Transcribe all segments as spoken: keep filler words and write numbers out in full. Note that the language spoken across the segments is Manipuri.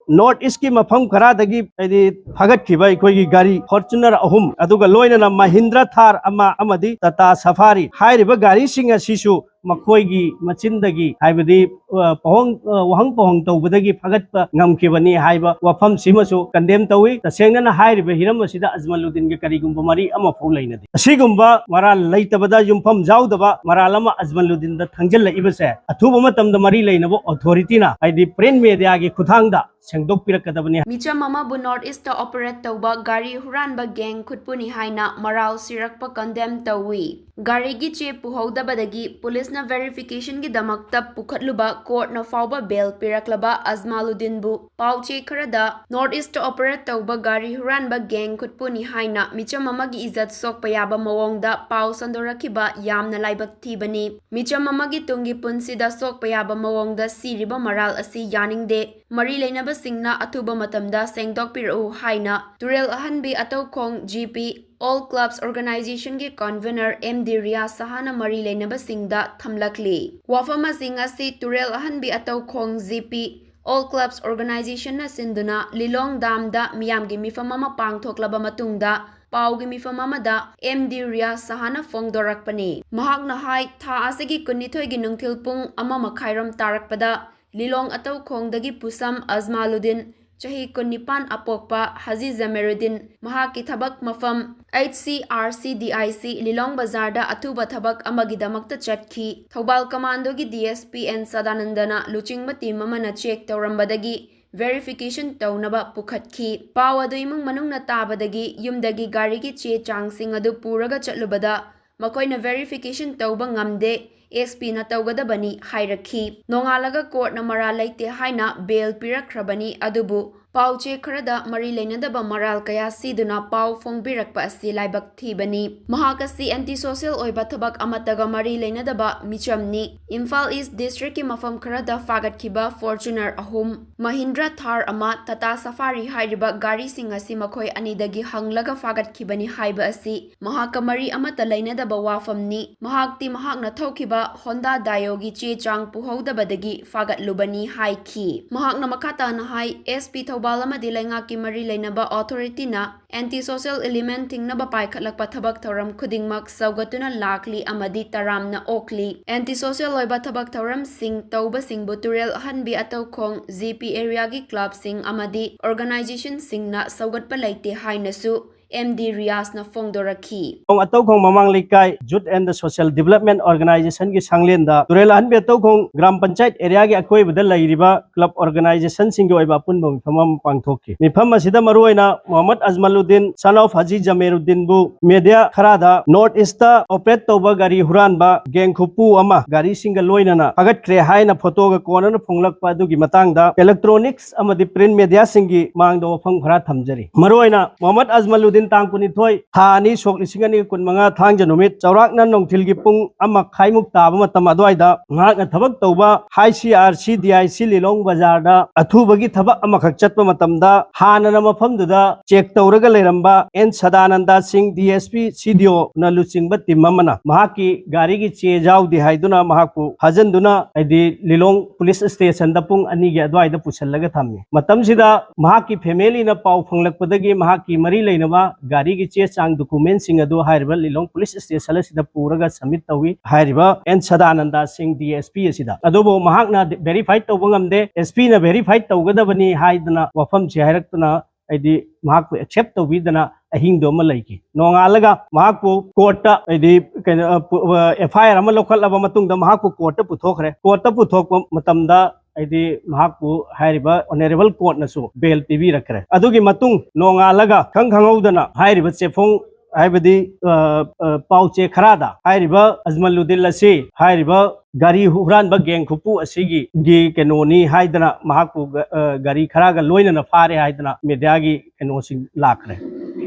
North East ꯀꯤ ꯃꯐꯝ ꯈꯔꯗꯒꯤ ꯍꯥꯏꯗꯤ ꯐꯥꯒꯠꯈꯤꯕ ꯑꯩꯈꯣꯏꯒꯤ ꯒꯥꯔꯤ Fortuner ꯑꯍꯨꯝ, ꯑꯗꯨꯒ ꯂꯣꯏꯅꯅ Mahindra Thar ꯑꯃ ꯑꯃꯗꯤ Tata Safari ꯍꯥꯏꯔꯤꯕ ꯒꯥꯔꯤꯁꯤꯡ ꯑꯁꯤꯁꯨ ꯃꯈꯣꯏꯒꯤ ꯃꯆꯤꯟꯗꯒꯤ, ꯍꯥꯏꯕꯗꯤ, ꯑ, ꯄꯧꯍꯪ, ꯑ, ꯋꯥꯍꯪ ꯄꯧꯍꯪ ꯇꯧꯕꯗꯒꯤ ꯐꯥꯒꯠꯄ ꯉꯝꯈꯤꯕꯅꯤ ꯍꯥꯏꯕ ꯋꯥꯐꯝꯁꯤꯃꯁꯨ condemn ꯇꯧꯏ꯫ ꯇꯁꯦꯡꯅꯅ ꯍꯥꯏꯔꯤꯕ ꯍꯤꯔꯝ ꯑꯁꯤꯗ ꯑꯖꯃꯂꯨꯗꯤꯟꯒ ꯀꯔꯤꯒꯨꯝꯕ ꯃꯔꯤ ꯑꯃꯐꯥꯎ ꯂꯩꯅꯗꯦ꯫ ꯑꯁꯤꯒꯨꯝꯕ ꯃꯔꯥꯜ ꯂꯩꯇꯕꯗ ꯌꯨꯝꯐꯝ ꯌꯥꯎꯗꯕ ꯃꯔꯥꯜ ꯑꯃ ꯑꯖꯃꯂꯨꯗꯤꯟꯗ ꯊꯥꯡꯖꯤꯜꯂꯛꯏꯕꯁꯦ ꯑꯊꯨꯕ ꯃꯇꯝꯗ ꯃꯔꯤ ꯂꯩꯅꯕ authority ꯅ, ꯍꯥꯏꯗꯤ print media ꯒꯤ ꯈꯨꯊꯥꯡꯗ ꯁꯦꯡꯗꯣꯛꯄꯤꯔꯛꯀꯗꯕꯅꯤ꯫ ꯃꯤꯆꯝ ꯑꯃꯕꯨ North East ꯇ operate ꯇꯧꯕ ꯒꯥꯔꯤ ꯍꯨꯔꯥꯟꯕ gang ꯈꯨꯠꯄꯨꯅꯤ ꯍꯥꯏꯅ ꯃꯔꯥꯜ ꯁꯤꯔꯛꯄ condemn ꯇꯧꯏ꯫ ꯒꯥꯔꯤꯒꯤ ꯆꯦ ꯄꯨꯍꯧꯗꯕꯗꯒꯤ ꯄꯨꯂꯤꯁꯅ verification ꯒꯤꯗꯃꯛꯇ ꯄꯨꯈꯠꯂꯨꯕ court ꯅ ꯐꯥꯎꯕ bail ꯄꯤꯔꯛꯂꯕ ꯑꯖꯃꯥꯂꯨꯗꯤꯟꯕꯨ ꯄꯥꯎ ꯆꯦ ꯈꯔꯗ North East ꯇ operate ꯇꯧꯕ ꯒꯥꯔꯤ ꯍꯨꯔꯥꯟꯕ gang ꯈꯨꯠꯄꯨꯅꯤ ꯍꯥꯏꯅ ꯃꯤꯆꯝ ꯑꯃꯒꯤ ꯏꯖꯠ ꯁꯣꯛꯄ ꯌꯥꯕ ꯃꯑꯣꯡꯗ ꯄꯥꯎ ꯁꯟꯗꯣꯔꯛꯈꯤꯕ ꯌꯥꯝꯅ ꯂꯥꯏꯕꯛ ꯊꯤꯕꯅꯤ꯫ ꯃꯤꯆꯝ ꯑꯃꯒꯤ ꯇꯨꯡꯒꯤ ꯄꯨꯟꯁꯤꯗ ꯁꯣꯛꯄ ꯌꯥꯕ ꯃꯑꯣꯡꯗ ꯁꯤꯔꯤꯕ ꯃꯔꯥꯜ ꯑꯁꯤ ꯌꯥꯅꯤꯡꯗꯦ꯫ ꯃꯔꯤ ꯂꯩꯅꯕꯁꯤꯡꯅ ꯑꯊꯨꯕ ꯃꯇꯝꯗ ꯁꯦꯡꯗꯣꯛꯄꯤꯔꯛꯎ ꯍꯥꯏꯅ ꯇꯨꯔꯦꯜ ꯑꯍꯟꯕꯤ ꯑꯇꯧꯈꯣꯡ G P All Clubs Organization ꯒꯤ convener M D ꯔꯤꯌꯥꯖ ꯁꯍꯥꯅ ꯃꯔꯤ ꯂꯩꯅꯕꯁꯤꯡꯗ ꯊꯝꯂꯛꯂꯤ꯫ ꯋꯥꯐꯝ ꯑꯁꯤ ꯉꯁꯤ ꯇꯨꯔꯦꯜ ꯑꯍꯟꯕꯤ ꯑꯇꯧꯈꯣꯡ G P All Clubs Organization ꯅ ꯁꯤꯟꯗꯨꯅ ꯂꯤꯂꯣꯡ ꯗꯥꯝꯗ ꯃꯤꯌꯥꯝꯒꯤ ꯃꯤꯐꯝ ꯑꯃ ꯄꯥꯡꯊꯣꯛꯂꯕ ꯃꯇꯨꯡꯗ ꯄꯥꯎꯒꯤ ꯃꯤꯐꯝ ꯑꯃꯗ M D ꯔꯤꯌꯥꯖ ꯁꯍꯥꯅ ꯐꯣꯡꯗꯣꯔꯛꯄꯅꯤ꯫ ꯃꯍꯥꯛꯅ ꯍꯥꯏ, ꯊꯥ ꯑꯁꯤꯒꯤ ꯀꯨꯟꯅꯤꯊꯣꯏꯒꯤ ꯅꯨꯡꯊꯤꯜ ꯄꯨꯡ ꯑꯃ ꯃꯈꯥꯏꯔꯣꯝ ꯇꯥꯔꯛꯄꯗ ꯂꯤꯂꯣꯡ ꯑꯇꯧꯈꯣꯡꯗꯒꯤ ꯄꯨꯁꯝ ꯑꯖꯃꯥꯂꯨꯗꯤꯟ, ꯆꯍꯤ ꯀꯨꯟꯅꯤꯄꯥꯟ ꯑꯄꯣꯛꯄ, ꯍꯥꯖꯤ ꯖꯃꯦꯔꯨꯗꯤꯟ, ꯃꯍꯥꯛꯀꯤ ꯊꯕꯛ ꯃꯐꯝ H C R C D I C ꯂꯤꯂꯣꯡ ꯕꯖꯥꯔꯗ ꯑꯊꯨꯕ ꯊꯕꯛ ꯑꯃꯒꯤꯗꯃꯛꯇ ꯆꯠꯈꯤ꯫ Thoubal ꯀꯃꯥꯟꯗꯣꯒꯤ D S P N ꯁꯗꯥꯅꯟꯗꯅ ꯂꯨꯆꯤꯡꯕ team ꯑꯃꯅ check ꯇꯧꯔꯝꯕꯗꯒꯤ verification ꯇꯧꯅꯕ ꯄꯨꯈꯠꯈꯤ꯫ ꯄꯥꯎ ꯑꯗꯨ ꯏꯃꯨꯡ ꯃꯅꯨꯡꯅ ꯇꯥꯕꯗꯒꯤ ꯌꯨꯝꯗꯒꯤ ꯒꯥꯔꯤꯒꯤ ꯆꯦ ꯆꯥꯡꯁꯤꯡ ꯑꯗꯨ ꯄꯨꯔꯒ ꯆꯠꯂꯨꯕꯗ ꯃꯈꯣꯏꯅ verification ꯇꯧꯕ ꯉꯝꯗꯦ, S P ꯅ ꯇꯧꯒꯗꯕꯅꯤ ꯍꯥꯏꯔꯛꯈꯤ꯫ ꯅꯣꯡꯉꯥꯜꯂꯒ court ꯅ ꯃꯔꯥꯜ ꯂꯩꯇꯦ ꯍꯥꯏꯅ bail ꯄꯤꯔꯛꯈ꯭ꯔꯕꯅꯤ, ꯑꯗꯨꯕꯨ ꯄꯥꯎ ꯆꯦ ꯈꯔꯗ ꯃꯔꯤ ꯂꯩꯅꯗꯕ ꯃꯔꯥꯜ ꯀꯌꯥ ꯁꯤꯗꯨꯅ ꯄꯥꯎ ꯐꯣꯡꯕꯤꯔꯛꯄ ꯑꯁꯤ ꯂꯥꯏꯕꯛ ꯊꯤꯕꯅꯤ꯫ ꯃꯍꯥꯛ ꯑꯁꯤ anti social ꯑꯣꯏꯕ ꯊꯕꯛ ꯑꯃꯠꯇꯒ ꯃꯔꯤ ꯂꯩꯅꯗꯕ ꯃꯤꯆꯝꯅꯤ꯫ ꯏꯝꯐꯥꯜ ꯏꯁ ꯗꯤꯁꯇ꯭ꯔꯤꯛꯀꯤ ꯃꯐꯝ ꯈꯔꯗ ꯐꯥꯒꯠꯈꯤꯕ Fortuner ꯑꯍꯨꯝ, Mahindra Thar ꯑꯃ, Tata Safari ꯍꯥꯏꯔꯤꯕ ꯒꯥꯔꯤꯁꯤꯡ ꯑꯁꯤ ꯃꯈꯣꯏ ꯑꯅꯤꯗꯒꯤ ꯍꯪꯂꯒ ꯐꯥꯒꯠꯈꯤꯕꯅꯤ ꯍꯥꯏꯕ ꯑꯁꯤ ꯃꯍꯥꯛꯀ ꯃꯔꯤ ꯑꯃꯠꯇ ꯂꯩꯅꯗꯕ ꯋꯥꯐꯝꯅꯤ꯫ ꯃꯍꯥꯛꯇꯤ ꯃꯍꯥꯛꯅ ꯊꯧꯈꯤꯕ Honda Dioꯒꯤ ꯆꯦ ꯆꯥꯡ ꯄꯨꯍꯧꯗꯕꯗꯒꯤ ꯐꯥꯒꯠꯂꯨꯕꯅꯤ ꯍꯥꯏꯈꯤ꯫ ꯃꯍꯥꯛꯅ ꯃꯈꯥ ꯇꯥꯅ ꯍꯥꯏ, S P ꯊꯧꯕꯥꯜ ꯑꯃꯗꯤ ꯂꯩꯉꯥꯛꯀꯤ ꯃꯔꯤ ꯂꯩꯅꯕ authorityꯅ anti social element ꯊꯤꯡꯅꯕ ꯄꯥꯏꯈꯠꯂꯛꯄ ꯊꯕꯛ ꯊꯧꯔꯝ ꯈꯨꯗꯤꯡꯃꯛ ꯁꯧꯒꯠꯇꯨꯅ ꯂꯥꯛꯂꯤ ꯑꯃꯗꯤ ꯇꯔꯥꯝꯅ ꯑꯣꯛꯂꯤ꯫ Anti social ꯑꯣꯏꯕ ꯊꯕꯛ ꯊꯧꯔꯝꯁꯤꯡ ꯇꯧꯕꯁꯤꯡꯕꯨ ꯇꯨꯔꯦꯜ ꯑꯍꯟꯕꯤ ꯑꯇꯧꯈꯣꯡ G P areaꯒꯤ clubꯁꯤꯡ ꯑꯃꯗꯤ organizationꯁꯤꯡꯅ ꯁꯧꯒꯠꯄ ꯂꯩꯇꯦ ꯍꯥꯏꯅꯁꯨ M D ꯔꯤꯌꯥꯖꯅ ꯐꯣꯡꯗꯣꯔꯛꯈꯤ꯫ ꯑꯇꯧꯈꯣꯡ ꯃꯃꯥꯡ ꯂꯩꯀꯥꯏ Youth and Social Development Organizationꯒꯤ ꯁꯪꯂꯦꯟꯗ ꯇꯨꯔꯦꯜ ꯑꯍꯟꯕꯤ ꯑꯇꯧꯈꯣꯡ ꯒ꯭ꯔꯥꯝ ꯄꯟꯆꯥꯌꯠ areaꯒꯤ ꯑꯀꯣꯏꯕꯗ ꯂꯩꯔꯤꯕ club organizationꯁꯤꯡꯒꯤ ꯑꯣꯏꯕ ꯑꯄꯨꯟꯕ ꯃꯤꯐꯝ ꯑꯃ ꯄꯥꯡꯊꯣꯛꯈꯤ꯫ ꯃꯤꯐꯝ ꯑꯁꯤꯗ ꯃꯔꯨꯑꯣꯏꯅ ꯃꯣꯍꯝꯃꯗ ꯑꯖꯃꯂꯨꯗꯤꯟ, son of ꯍꯥꯖꯤ ꯖꯃꯦꯔꯨꯗꯤꯟꯕꯨ media ꯈꯔꯗ North Eastꯇ operate ꯇꯧꯕ ꯒꯥꯔꯤ ꯍꯨꯔꯥꯟꯕ gang ꯈꯨꯄꯨ ꯑꯃ ꯒꯥꯔꯤꯁꯤꯡꯒ ꯂꯣꯏꯅꯅ ꯐꯥꯒꯠꯈ꯭ꯔꯦ ꯍꯥꯏꯅ photoꯒ ꯀꯣꯟꯅꯅ ꯐꯣꯡꯂꯛꯄ ꯑꯗꯨꯒꯤ ꯃꯇꯥꯡꯗ electronics ꯑꯃꯗꯤ print mediaꯁꯤꯡꯒꯤ ꯃꯥꯡꯗ ꯋꯥꯐꯝ ꯈꯔ ꯊꯝꯖꯔꯤ꯫ ꯃꯔꯨꯑꯣꯏꯅ ꯃꯣꯍꯝꯃꯗ ꯑꯖꯃꯂꯨꯗꯤꯟ ꯇꯥꯡ ꯀꯨꯟꯅꯤꯊꯣꯏ, ꯊꯥ ꯑꯅꯤ, ꯁꯣꯛ ꯂꯤꯁꯤꯡ ꯑꯅꯤ ꯀꯨꯟꯃꯉꯥ, ꯊꯥꯡꯖ ꯅꯨꯃꯤꯠ ꯆꯥꯎꯔꯥꯛꯅ ꯅꯨꯡꯊꯤꯜꯒꯤ ꯄꯨꯡ ꯑꯃ ꯃꯈꯥꯏꯃꯨꯛ ꯇꯥꯕ ꯃꯇꯝ ꯑꯗꯨꯋꯥꯏꯗ ꯃꯍꯥꯛꯅ ꯊꯕꯛ ꯇꯧꯕ H C R C D I C ꯂꯤꯂꯣꯡ ꯕꯖꯥꯔꯗ ꯑꯊꯨꯕꯒꯤ ꯊꯕꯛ ꯑꯃꯈꯛ ꯆꯠꯄ ꯃꯇꯝꯗ ꯍꯥꯟꯅꯅ ꯃꯐꯝꯗꯨꯗ check ꯇꯧꯔꯒ ꯂꯩꯔꯝꯕ N ꯁꯗꯥꯅꯟꯗ ꯁꯤꯡ, D S P, C D O ꯅ ꯂꯨꯆꯤꯡꯕ team ꯑꯃꯅ ꯃꯍꯥꯛꯀꯤ ꯒꯥꯔꯤꯒꯤ ꯆꯦ ꯌꯥꯎꯗꯦ ꯍꯥꯏꯗꯨꯅ ꯃꯍꯥꯛꯄꯨ ꯐꯥꯖꯤꯟꯗꯨꯅ, ꯍꯥꯏꯗꯤ, ꯂꯤꯂꯣꯡ police stationꯗ ꯄꯨꯡ ꯑꯅꯤꯒꯤ ꯑꯗꯨꯋꯥꯏꯗ ꯄꯨꯁꯤꯜꯂꯒ ꯊꯝꯃꯤ꯫ ꯃꯇꯝꯁꯤꯗ ꯃꯍꯥꯛꯀꯤ familyꯅ ꯄꯥꯎ ꯐꯪꯂꯛꯄꯗꯒꯤ ꯃꯍꯥꯛꯀꯤ ꯃꯔꯤ ꯂꯩꯅꯕ ꯒꯥꯔꯤꯒꯤ ꯆꯦ ꯆꯥꯡ, documentꯁꯤꯡ ꯑꯗꯨ ꯍꯥꯏꯔꯤꯕ ꯂꯤꯂꯣꯡ police station ꯑꯁꯤꯗ ꯄꯨꯔꯒ submit ꯇꯧꯏ꯫ ꯍꯥꯏꯔꯤꯕ N ꯁꯗꯥꯅꯟꯗ ꯁꯤꯡ, D S P ꯑꯁꯤꯗ꯫ ꯑꯗꯨꯕꯨ ꯃꯍꯥꯛꯅ verify ꯇꯧꯕ ꯉꯝꯗꯦ, S Pꯅ verify ꯇꯧꯒꯗꯕꯅꯤ ꯍꯥꯏꯗꯅ ꯋꯥꯐꯝꯁꯤ ꯍꯥꯏꯔꯛꯇꯅ, ꯍꯥꯏꯗꯤ, ꯃꯍꯥꯛꯄꯨ accept ꯇꯧꯕꯤꯗꯅ ꯑꯍꯤꯡꯗꯣ ꯑꯃ ꯂꯩꯈꯤ꯫ ꯅꯣꯡꯉꯥꯜꯂꯒ ꯃꯍꯥꯛꯄꯨ courtꯇ, ꯍꯥꯏꯗꯤ, ꯀꯩꯅꯣ, ꯑ, ꯄꯨ-, ꯑ, F I R ꯑꯃ ꯂꯧꯈꯠꯂꯕ ꯃꯇꯨꯡꯗ ꯃꯍꯥꯛꯄꯨ courtꯇ ꯄꯨꯊꯣꯛꯈ꯭ꯔꯦ꯫ Courtꯇ ꯄꯨꯊꯣꯛꯄ ꯃꯇꯝꯗ, ꯍꯥꯏꯗꯤ, ꯃꯍꯥꯛꯄꯨ ꯍꯥꯏꯔꯤꯕ honourable courtꯅꯁꯨ bail ꯄꯤꯕꯤꯔꯛꯈ꯭ꯔꯦ꯫ ꯑꯗꯨꯒꯤ ꯃꯇꯨꯡ ꯅꯣꯡꯉꯥꯜꯂꯒ ꯈꯪ ꯈꯪꯍꯧꯗꯅ ꯍꯥꯏꯔꯤꯕ ꯆꯦꯐꯣꯡ ꯍꯥꯏꯕꯗꯤ, ꯑ, ꯑ, ꯄꯥꯎꯆꯦ ꯈꯔꯗ ꯍꯥꯏꯔꯤꯕ ꯑꯖꯃꯂꯨꯗꯤꯟ ꯑꯁꯤ ꯍꯥꯏꯔꯤꯕ ꯒꯥꯔꯤ ꯍꯨꯔꯥꯟꯕ ꯒꯦꯡ ꯈꯨꯄꯨ ꯑꯁꯤꯒꯤ, ꯒꯤ ꯀꯩꯅꯣꯅꯤ ꯍꯥꯏꯗꯅ ꯃꯍꯥꯛꯄꯨ ꯒ-, ꯑ, ꯒꯥꯔꯤ ꯈꯔꯒ ꯂꯣꯏꯅꯅ ꯐꯥꯔꯦ ꯍꯥꯏꯗꯅ ꯃꯦꯗꯤꯌꯥꯒꯤ ꯀꯩꯅꯣꯁꯤꯡ ꯂꯥꯛꯈ꯭ꯔꯦ꯫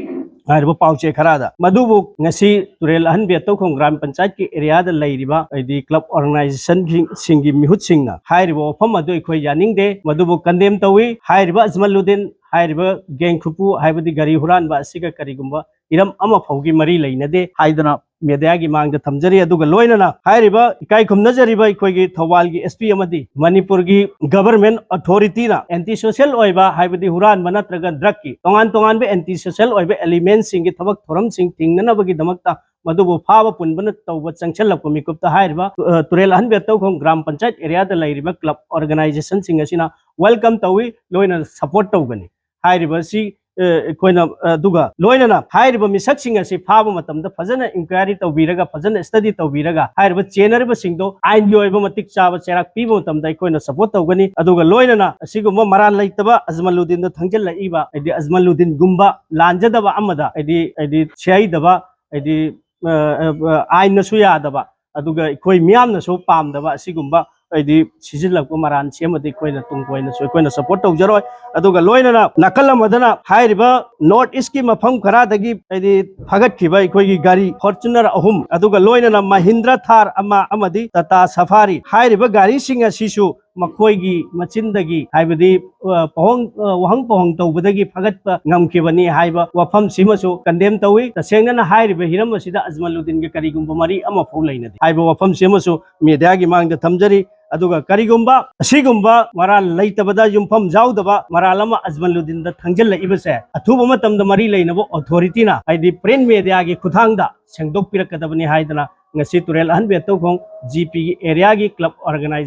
ꯍꯥꯏꯔꯤꯕ ꯄꯥꯎꯆꯦ ꯈꯔꯗ꯫ ꯃꯗꯨꯕꯨ ꯉꯁꯤ ꯇꯨꯔꯦꯜ ꯑꯍꯟ ꯕꯦꯠꯇꯧꯈꯣꯡ ꯒ꯭ꯔꯥꯝ ꯄꯟꯆꯥꯌꯠꯀꯤ ꯑꯦꯔꯤꯌꯥꯗ ꯂꯩꯔꯤꯕ, ꯍꯥꯏꯗꯤ ꯀ꯭ꯂꯕ ꯑꯣꯔꯒꯅꯥꯏꯖꯦꯁꯟꯁꯤꯡꯒꯤ ꯃꯤꯍꯨꯠꯁꯤꯡꯅ ꯍꯥꯏꯔꯤꯕ ꯋꯥꯐꯝ ꯑꯗꯨ ꯑꯩꯈꯣꯏ ꯌꯥꯅꯤꯡꯗꯦ, ꯃꯗꯨꯕꯨ ꯀꯟꯗꯦꯝ ꯇꯧꯏ꯫ ꯍꯥꯏꯔꯤꯕ ꯑꯖꯃꯂꯨꯗꯤꯟ, ꯍꯥꯏꯔꯤꯕ ꯒꯦꯡ ꯈꯨꯄꯨ ꯍꯥꯏꯕꯗꯤ ꯒꯥꯔꯤ ꯍꯨꯔꯥꯟꯕ ꯑꯁꯤꯒ ꯀꯔꯤꯒꯨꯝꯕ ꯏꯔꯝ ꯑꯃ ꯐꯥꯎꯒꯤ ꯃꯔꯤ ꯂꯩꯅꯗꯦ ꯍꯥꯏꯗꯅ ꯃꯦꯗꯤꯌꯥꯒꯤ ꯃꯥꯡꯗ ꯊꯝꯖꯔꯤ꯫ ꯑꯗꯨꯒ ꯂꯣꯏꯅꯅ ꯍꯥꯏꯔꯤꯕ ꯏꯀꯥꯏ ꯈꯨꯝꯅꯖꯔꯤꯕ ꯑꯩꯈꯣꯏꯒꯤ ꯊꯧꯕꯥꯜꯒꯤ ꯑꯦꯁ ꯄꯤ ꯑꯃꯗꯤ ꯃꯅꯤꯄꯨꯔꯒꯤ ꯒꯚꯔꯟꯃꯦꯟꯠ ꯑꯣꯊꯣꯔꯤꯇꯤꯅ ꯑꯦꯟꯇꯤ ꯁꯣꯁꯤꯌꯦꯜ ꯑꯣꯏꯕ, ꯍꯥꯏꯕꯗꯤ ꯍꯨꯔꯥꯟꯕ ꯅꯠꯇ꯭ꯔꯒ ꯗ꯭ꯔꯒꯀꯤ ꯇꯣꯉꯥꯟ ꯇꯣꯉꯥꯟꯕ ꯑꯦꯟꯇꯤ ꯁꯣꯁꯤꯌꯦꯜ ꯑꯣꯏꯕ ꯑꯦꯂꯤꯃꯦꯟꯠꯁꯤꯡꯒꯤ ꯊꯕꯛ ꯊꯧꯔꯝꯁꯤꯡ ꯊꯤꯡꯅꯅꯕꯒꯤꯗꯃꯛꯇ ꯃꯗꯨꯕꯨ ꯐꯥꯕ ꯄꯨꯟꯕꯅ ꯇꯧꯕ ꯆꯪꯁꯤꯜꯂꯛꯄ ꯃꯤꯀꯨꯞꯇ ꯍꯥꯏꯔꯤꯕ, ꯑ, ꯇꯨꯔꯦꯜ ꯑꯍꯟ ꯕꯦꯠꯇꯧꯈꯣꯡ ꯒ꯭ꯔꯥꯝ ꯄꯟꯆꯥꯌꯠ ꯑꯦꯔꯤꯌꯥꯗ ꯂꯩꯔꯤꯕ ꯀ꯭ꯂꯕ ꯑꯣꯔꯒꯅꯥꯏꯖꯦꯁꯟꯁꯤꯡ ꯑꯁꯤꯅ ꯋꯦꯜꯀꯝ ꯇꯧꯏ, ꯂꯣꯏꯅꯅ ꯁꯄꯣꯔꯠ ꯇꯧꯒꯅꯤ꯫ ꯍꯥꯏꯔꯤꯕ ꯑꯁꯤ, ꯑ, ꯑꯩꯈꯣꯏꯅ, ꯑꯗꯨꯒ ꯂꯣꯏꯅꯅ ꯍꯥꯏꯔꯤꯕ ꯃꯤꯁꯛꯁꯤꯡ ꯑꯁꯤ ꯐꯥꯕ ꯃꯇꯝꯗ ꯐꯖꯅ ꯏꯟꯀ꯭ꯋꯥꯏꯔꯤ ꯇꯧꯕꯤꯔꯒ, ꯐꯖꯅ ꯁ꯭ꯇꯗꯤ ꯇꯧꯕꯤꯔꯒ, ꯍꯥꯏꯔꯤꯕ ꯆꯦꯟꯅꯔꯤꯕꯁꯤꯡꯗꯣ ꯑꯥꯏꯟꯒꯤ ꯑꯣꯏꯕ ꯃꯇꯤꯛ ꯆꯥꯕ ꯆꯩꯔꯥꯛ ꯄꯤꯕ ꯃꯇꯝꯗ ꯑꯩꯈꯣꯏꯅ ꯁꯄꯣꯔꯠ ꯇꯧꯒꯅꯤ꯫ ꯑꯗꯨꯒ ꯂꯣꯏꯅꯅ ꯑꯁꯤꯒꯨꯝꯕ ꯃꯔꯥꯜ ꯂꯩꯇꯕ ꯑꯖꯃꯂꯨꯗꯤꯟꯗ ꯊꯪꯖꯤꯜꯂꯛꯏꯕ, ꯍꯥꯏꯗꯤ ꯑꯖꯃꯂꯨꯗꯤꯟꯒꯨꯝꯕ ꯂꯥꯟꯖꯗꯕ ꯑꯃꯗ, ꯍꯥꯏꯗꯤ, ꯍꯥꯏꯗꯤ ꯁꯤꯍꯩꯗꯕ, ꯍꯥꯏꯗꯤ, ꯑ, ꯑ, ꯑ, ꯑꯥꯏꯟꯅꯁꯨ ꯌꯥꯗꯕ, ꯑꯗꯨꯒ ꯑꯩꯈꯣꯏ ꯃꯤꯌꯥꯝꯅꯁꯨ ꯄꯥꯝꯗꯕ ꯑꯁꯤꯒꯨꯝꯕ, ꯍꯥꯏꯗꯤ, ꯁꯤꯖꯤꯜꯂꯛꯄ ꯃꯔꯥꯟ ꯁꯦꯝꯃꯗꯤ ꯑꯩꯈꯣꯏꯅ ꯇꯨꯡ ꯀꯣꯏꯅꯁꯨ ꯑꯩꯈꯣꯏꯅ ꯁꯄꯣꯔꯠ ꯇꯧꯖꯔꯣꯏ꯫ ꯑꯗꯨꯒ ꯂꯣꯏꯅꯅ ꯅꯥꯀꯜ ꯑꯃꯗꯅ ꯍꯥꯏꯔꯤꯕ ꯅꯣꯔꯠ ꯏꯁꯀꯤ ꯃꯐꯝ ꯈꯔꯗꯒꯤ, ꯍꯥꯏꯗꯤ, ꯐꯥꯒꯠꯈꯤꯕ ꯑꯩꯈꯣꯏꯒꯤ ꯒꯥꯔꯤ ꯐꯣꯔꯆꯨꯅꯔ ꯑꯍꯨꯝ, ꯑꯗꯨꯒ ꯂꯣꯏꯅꯅ ꯃꯍꯤꯟꯗ꯭ꯔ ꯊꯥꯔ ꯑꯃ ꯑꯃꯗꯤ ꯇꯥꯇꯥ ꯁꯐꯥꯔꯤ ꯍꯥꯏꯔꯤꯕ ꯒꯥꯔꯤꯁꯤꯡ ꯑꯁꯤꯁꯨ ꯃꯈꯣꯏꯒꯤ ꯃꯆꯤꯟꯗꯒꯤ, ꯍꯥꯏꯕꯗꯤ, ꯑ, ꯄꯧꯍꯪ-, ꯑ, ꯋꯥꯍꯪ ꯄꯧꯍꯪ ꯇꯧꯕꯗꯒꯤ ꯐꯥꯒꯠꯄ ꯉꯝꯈꯤꯕꯅꯤ ꯍꯥꯏꯕ ꯋꯥꯐꯝꯁꯤꯃꯁꯨ ꯀꯟꯗꯦꯝ ꯇꯧꯏ꯫ ꯇꯁꯦꯡꯅꯅ ꯍꯥꯏꯔꯤꯕ ꯍꯤꯔꯝ ꯑꯁꯤꯗ ꯑꯖꯃꯂꯨꯗꯤꯟꯒ ꯀꯔꯤꯒꯨꯝꯕ ꯃꯔꯤ ꯑꯃꯐꯥꯎ ꯂꯩꯅꯗꯦ ꯍꯥꯏꯕ ꯋꯥꯐꯝꯁꯤꯃꯁꯨ ꯃꯦꯗꯤꯌꯥꯒꯤ ꯃꯥꯡꯗ ꯊꯝꯖꯔꯤ꯫ ꯑꯗꯨꯒ ꯀꯔꯤꯒꯨꯝꯕ ꯑꯁꯤꯒꯨꯝꯕ ꯃꯔꯥꯜ ꯂꯩꯇꯕꯗ ꯌꯨꯝꯐꯝ ꯌꯥꯎꯗꯕ ꯃꯔꯥꯜ ꯑꯃ ꯑꯖꯃꯂꯨꯗꯤꯟꯗ ꯊꯪꯖꯤꯜꯂꯛꯏꯕꯁꯦ, ꯑꯊꯨꯕ ꯃꯇꯝꯗ ꯃꯔꯤ ꯂꯩꯅꯕ ꯑꯣꯊꯣꯔꯤꯇꯤꯅ, ꯍꯥꯏꯗꯤ ꯄ꯭ꯔꯤꯟꯠ ꯃꯦꯗꯤꯌꯥꯒꯤ ꯈꯨꯠꯊꯥꯡꯗ ꯁꯦꯡꯗꯣꯛꯄꯤꯔꯛꯀꯗꯕꯅꯤ ꯍꯥꯏꯗꯅ ꯉꯁꯤ ꯇꯨꯔꯦꯜ ꯑꯍꯟ ꯕꯦꯠꯇꯧꯈꯣꯡ ꯖꯤ ꯄꯤꯒꯤ ꯑꯦꯔꯤꯌꯥꯒꯤ ꯀ꯭ꯂꯕ ꯑꯣꯔꯒꯅꯥꯏꯖꯦꯁꯟ